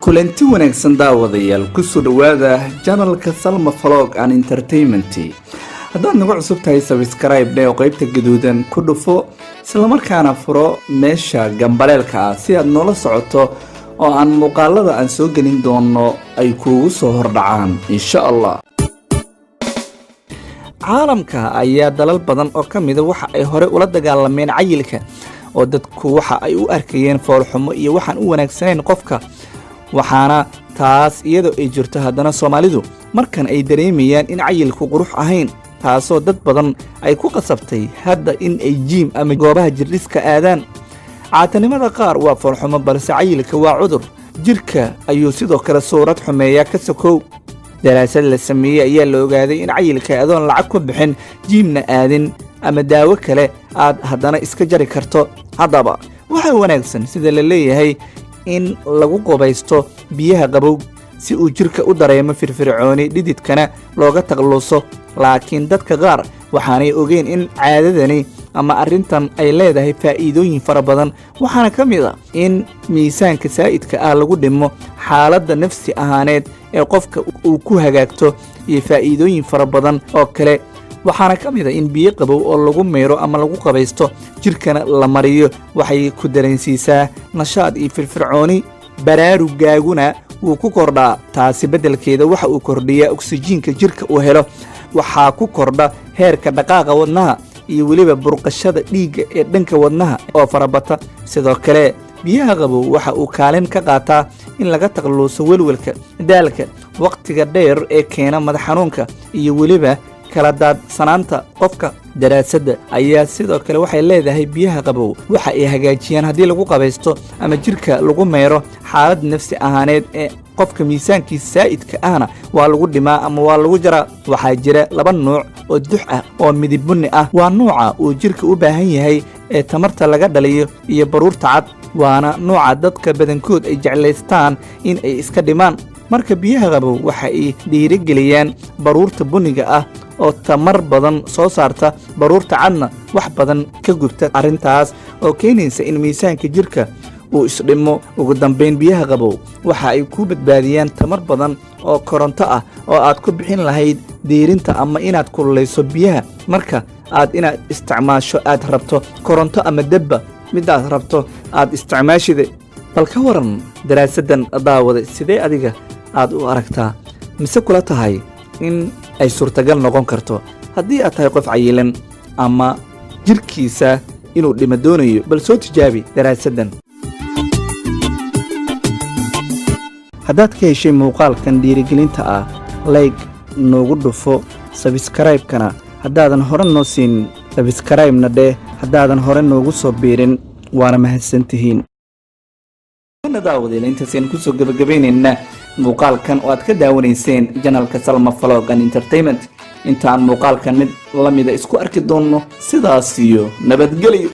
Kulanti wanaagsan, daawadayaal. Kusoo dhowaada channelka Salma Vlog and Entertainment. Haddaad nagu cusub tahay, subscribe dheh oo qaybta gaduudan ku dhufo, islamarkaana furo meesha gambaleelka ah si aad noola socoto oo aan muuqaalada aan soo gelin doono ay kuugu soo hordhacaan, insha Allah. Caalamka ayaa dalal badan oo ka mida waxa ay hore ula dagaalameen cayilka, oo dadku waxa ay u arkayeen foolxumo iyo waxaan u wanaagsanayn qofka. Waxaana taas iyadoo ay jirto, haddana Soomaalidu markan ay dareemayaan in cayilku qurux ahayn, taasoo dad badan ay ku qasabtay hadda in ay gym ama goobaha jirdhiska aadaan. Caatanimada qaar waa foolxumo, balse cayilka waa cudur. Jirka ayuu sidoo kale suurad xumeeyaa ka sokow. Daraasad la sameeyey ayaa la ogaaday in cayilka adoon lacag ku bixin, gymna aadin ama daawo kale aad haddana iska jari karto. Haddaba waxaa wanaagsan, sida la leeyahay, in lagu qubaysto biyaha qabow si uu jirka u dareemo firfircooni, dhididkana looga takluso. Laakiin dadka qaar waxaanay ogeyn in caadadani ama arrintan ay leedahay faa'iidooyin fara badan. Waxaana ka mid ah in miisaanka saa'idka ah lagu dhimo, xaaladda nafsi ahaaneed ee qofka uu ku hagaagto, iyo faa'iidooyin fara badan oo kale. Waxaana ka mid ah in biyo qabow oo lagu mayro ama lagu qabaysto, jirkana la mariyo, waxay ku dareensiisaa nashaad iyo firfircooni, baraarugaaguna wuu ku kordhaa. Taasi beddelkeeda waxa uu kordhiyaa oksijiinka jirka uu helo, waxaa ku kordha heerka dhaqaaqa wadnaha iyo weliba burqashada dhiigga ee dhanka wadnaha oo farabata. Sidoo kale biyaha qabow waxa uu kaalin ka qaataa in laga takluuso welwelka, daalka wakhtiga dheer ee keena madax xanuunka iyo weliba kala daadsanaanta qofka. Daraasadda ayaa sidoo kale waxay leedahay biyaha qabow waxa ay hagaajiyaan, haddii lagu qabaysto ama jirka lagu meyro, xaalad nafsi ahaaneed ee qofka. Miisaankiisa saa'idka ahna waa lagu dhimaa ama waa lagu jaraa. Waxaa jira laba nuuc oo dux ah oo midib bunni ah. Waa nuuca uu jirka u baahan yahay ee tamarta laga dhaliyo, iyo baruurta cad, waana nuuca dadka badankood ay jeclaystaan in ay iska dhimaan. Marka biyaha qabow waxa ay dhiirigeliyaan baruurta bunniga ah oo tamar badan soo saarta, baruurta cadna wax badan ka gubta, arrintaas oo keenaysa in miisaanka jirka uu isdhimo. Ugu dambayn, biyaha qabow waxa ay ku badbaadiyaan tamar badan oo koronto ah oo aad ku bixin lahayd diirinta ama inaad kululayso biyaha. Marka aad inaad isticmaasho aad rabto koronto ama debba, midaad rabto aad isticmaashida. Bal ka waran daraasaddan, daawada? Sidee adiga aad u aragtaa? Mise kula tahay in ay suurtagal noqon karto haddii aad tahay qof cayilan ama jirkiisa inuu dhimo doonayo? Bal soo tijaabi daraasaddan. Haddaad ka heshay muuqaalkan dhiirigelinta ah, like noogu dhufo, subscribe-kana haddaadan hore noo siin, subscribe-na dheh haddaadan hore noogu soo biirin. Waana mahadsantihiin, daawadeel. Intaasaynu kusoo gebagabaynaynaa muuqaalkan oo aad ka daawanayseen channelka Salma Vlog and Entertainment. Intaan muuqaalkan mid la mida isku arki doonno, sidaas iyo nabadgelyo.